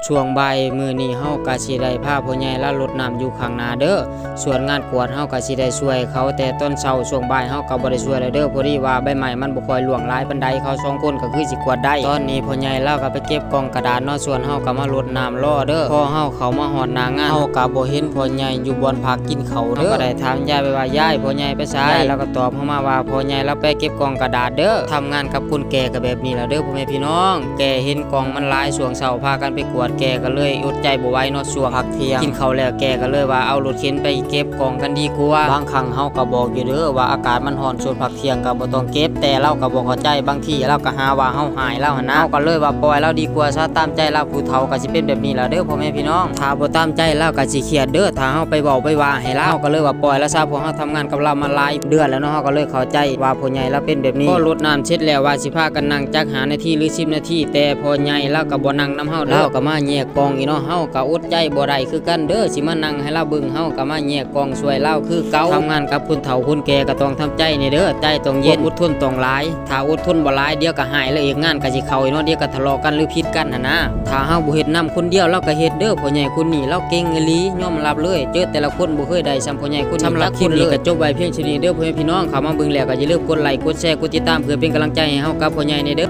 ຊ່ວງບ່າຍມື້ນີ້ເຮົາກະຊິໄດ້ພາພໍ່ໃຫຍ່ລາວລົດນ້ຳຢູ່ຂ້າງໜ້າເດີ້. ສ່ວນງານກວດເຮົາກະຊິໄດ້ຊ່ວຍເຂົາແຕ່ຕອນເຊົ້າ, ຊ່ວງບ່າຍເຮົາກະບໍ່ໄດ້ຊ່ວຍແລ້ວເດີ້. ພໍດີວ່າໃບໄມ້ມັນບໍ່ຄ່ອຍລ່ວງຫຼາຍປານໃດ, ເຂົາສອງຄົນກະຄືຊິກວດໄດ້. ຕອນນີ້ພໍ່ໃຫຍ່ລາວກະໄປເກັບກ່ອງກະດາດເນາະ, ສ່ວນເຮົາກະມາລົດນ້ຳລໍເດີ້. ພໍເຮົາເຂົ້າມາຮອດໜ້າງານ, ເຮົາກະບໍ່ເຫັນພໍ່ໃຫຍ່ຢູ່ບ່ອນພັກກິນເຂົ້າເດີ້. ເຮົາກະໄດ້ຖາມຍາຍໄປວ່າ ຍາຍ ພໍ່ໃຫຍ່ໄປໃສ? ຍາຍລາວກະຕອບເຮົາມາວ່າ ພໍ່ໃຫຍ່ລາວໄປເກັບກ່ອງກະດາດເດີ້. ທຳງານກັບຄົນແກ່ກະແບບນີ້ລະເດີ້ ພໍ່ແມ່ພີ່ນ້ອງ. ແກ່ເຫັນກ່ອງມັນຫຼາຍ, ຊ່ວງເຊົ້າພາກັນໄປກວດ, ແກ່ກະເລີຍອົດໃຈບໍ່ໄຫວເນາະ. ຊ່ວງພັກທ່ຽງກິນເຂົ້າແລ້ວ, ແກ່ກະເລີຍວ່າ ເອົາລົດເຂັນໄປເກັບກ່ອງກັນດີກວ່າ. ບາງຄັ້ງເຮົາກະບອກຢູ່ເດີ້ວ່າ ອາກາດມັນຮ້ອນ, ຊ່ວງພັກທ່ຽງກະບໍ່ຕ້ອງເກັບ, ແຕ່ລາວກະບໍ່ເຂົ້າໃຈ. ບາງທີລາວກະຫາວ່າເຮົາຮ້າຍລາວຫັ້ນນະ. ເຮົາກະເລີຍວ່າ ປ່ອຍລາວດີກວ່າຊະ, ຕາມໃຈລາວ. ຜູ້ເຖົ້າກະຊິເປັນແບບນີ້ລະເດີ້ ພໍ່ແມ່ພີ່ນ້ອງ. ຖ້າບໍ່ຕາມໃຈລາວກະຊິຄຽດເດີ້ ຖ້າເຮົາໄປເວົ້າໄປວ່າໃຫ້ລາວ. ເຮົາກະເລີຍວ່າ ປ່ອຍລາວຊະ, ພວກເຮົາທຳງານກັບລາວມາຫຼາຍເດືອນແລ້ວເນາະ. ເຮົາກະເລີຍເຂົ້າໃຈວ່າພໍ່ໃຫຍ່ລາວເປັນແບບນີ້. ພໍລົດນ້ຳເສັດແລ້ວວ່າຊິພາກັນນັ່ງຈັກຫ້ານາທີ ຫຼື ສິບນາທີ, ແຕ່ພໍ່ໃຫຍ່ລາວກະບໍ່ນັ່ງນຳເຮົາເດີ້. ລາວກະມາແຍກກ່ອງອີກເນາະ. ເຮົາກະອົດໃຈບໍ່ໄດ້ຄືກັນເດີ້ ຊິມານັ່ງໃຫ້ລາວເບິ່ງ. ເຮົາກະມາແຍກກ່ອງຊ່ວຍລາວຄືເກົ່າ. ທຳງານກັບຄົນເຖົ້າຄົນແກ່ກະຕ້ອງທຳໃຈແດ່ເດີ້, ໃຈຕ້ອງເຢັນ, ຄວາມອົດທົນຕ້ອງຫຼາຍ. ຖ້າອົດທົນບໍ່ຫຼາຍ ດຽວກະຮ້າຍແລ້ວອີກ, ງານກະຊິເຂົ້າອີກເນາະ, ດຽວກະທະເລາະກັນ ຫຼື ຜິດກັນຫັ້ນນະ. ຖ້າເຮົາບໍ່ເຮັດນຳຄົນດຽວ ລາວກະເຮັດເດີ້. ພໍ່ໃຫຍ່ຄົນນີ້ລາວເກັ່ງອີ່ຫຼີ, ຍອມຮັບເລີຍ. ເຈີແຕ່ລະຄົນບໍ່ເຄີຍໄດ້ສ່ຳພໍ່ໃຫຍ່ຄົນນີ້ຈັກຄົນເລີຍ. ສຳລັບຄລິບນີ້ກະຈົບໄວ້ພຽງເທົ່ານີ້ເດີ້ ພໍ່ແມ່ພີ່ນ້ອງ. ເຂົ້າມາເບິ່ງແລ້ວກະຢ່າລືມກົດໄລ ກົດແຊ ກົດຕິດຕາມ ເພື່ອເປັນກຳລັງໃຈໃຫ້ເຮົາກັບພໍ່ໃຫຍ່ແດ່ເດີ້.